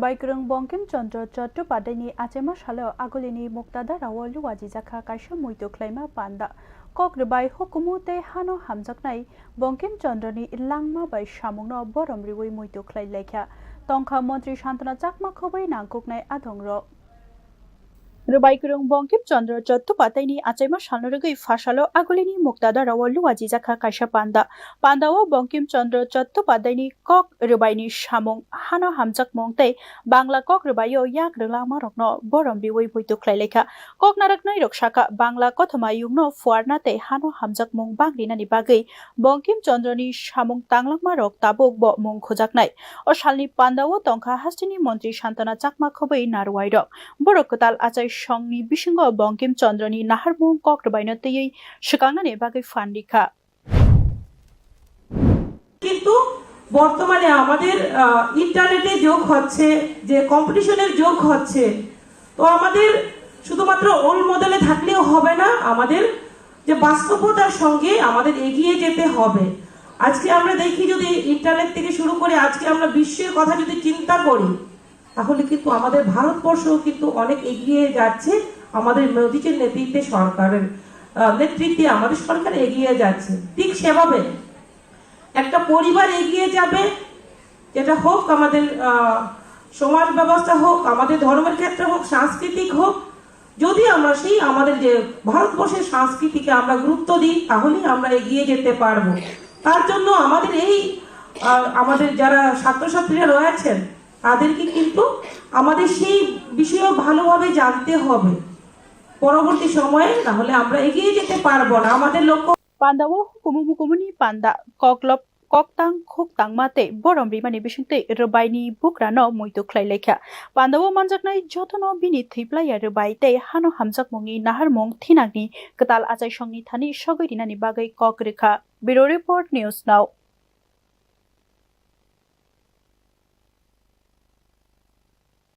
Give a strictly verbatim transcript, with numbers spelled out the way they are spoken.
Rwbai kwrwng Bongkim Chandra Chattopadhyayni achaima salo Agulini Muktadarao luajijakha kaisa muitu khlaima panda. Kok rwbai hukumu tei hano hamjaknai Bongkim Chandrani langma bai samungno borom riwi muitu khlai laikha. Tongkha Montri Santana Chakma khobwi nangkuknai adongrok. Rwbai kwrwng Bongkim Chandra Chattopadhyayni achaima salno rwgwi phasalo Agulini Muktadarao luajijakha kaisa panda. Pandao Bongkim Chandra Chattopadhyayni kok rwbaini samung, hano hamjakmung tei Bangla kok rwbaio yak rwlangmarokno borom riwi muitu khlai laikha. Kok narwknairok sakha, Bangla kothoma yungno phuarna tei hano hamjakmung bang rinani bagwi Bongkim Chandrani samung tanglangmarok tabuk bo mung khujaknai. O salni pandao tongkha hasteni Montri Santana Chakma khobwi narwuairok. Borok kwtal achai songni bisingo Bongkim Chandrani naharmung kok rwbaino twiwi swkangnani bagwi phan rikha. কিন্তু বর্তমানে আমাদের ইন্টারনেটে যোগ হচ্ছে, যে কম্পিটিশনের যোগ হচ্ছে, তো আমাদের শুধুমাত্র ওল্ড মডেলে থাকলেও হবে না, আমাদের যে বাস্তবতার সঙ্গে আমাদের এগিয়ে যেতে হবে। আজকে আমরা দেখি, যদি ইন্টারনেট থেকে শুরু করে আজকে আমরা বিশ্বের কথা যদি চিন্তা করি, তাহলে কিন্তু আমাদের ভারতবর্ষও কিন্তু অনেক এগিয়ে যাচ্ছে আমাদের মোদীজির নেতৃত্বে সরকারের, আহ, নেতৃত্বে আমাদের সরকার এগিয়ে যাচ্ছে। ঠিক সেভাবে একটা পরিবার এগিয়ে যাবে, যেটা হোক আমাদের, আহ, সমাজ ব্যবস্থা হোক, আমাদের ধর্মের ক্ষেত্রে হোক, সাংস্কৃতিক হোক, যদি আমরা সেই আমাদের যে ভারতবর্ষের সংস্কৃতিকে আমরা গুরুত্ব দিই, তাহলেই আমরা এগিয়ে যেতে পারবো। তার জন্য আমাদের এই, আহ, আমাদের যারা ছাত্রছাত্রীরা রয়েছেন, তাদেরকে কিন্তু আমাদের সেই বিষয়েও ভালোভাবে জানতে হবে। পরবর্তী সময়ে তাহলে আমরা এগিয়ে যেতে পারবো না। আমাদের লক্ষ্য Pandao hukumu bukumuni panda, koklop, koktang, khuktangma tei borom rimani bisingtwi rwbaini bukrano muitu khlai laikha. Pandao manjaknai jotono bini thwiplaiya rwbai tei hano hamjakmungni naharmung thinangni kwtal achaisongni thani sogwi rinani bagwi kok rwkha. Bureau Report, News Now.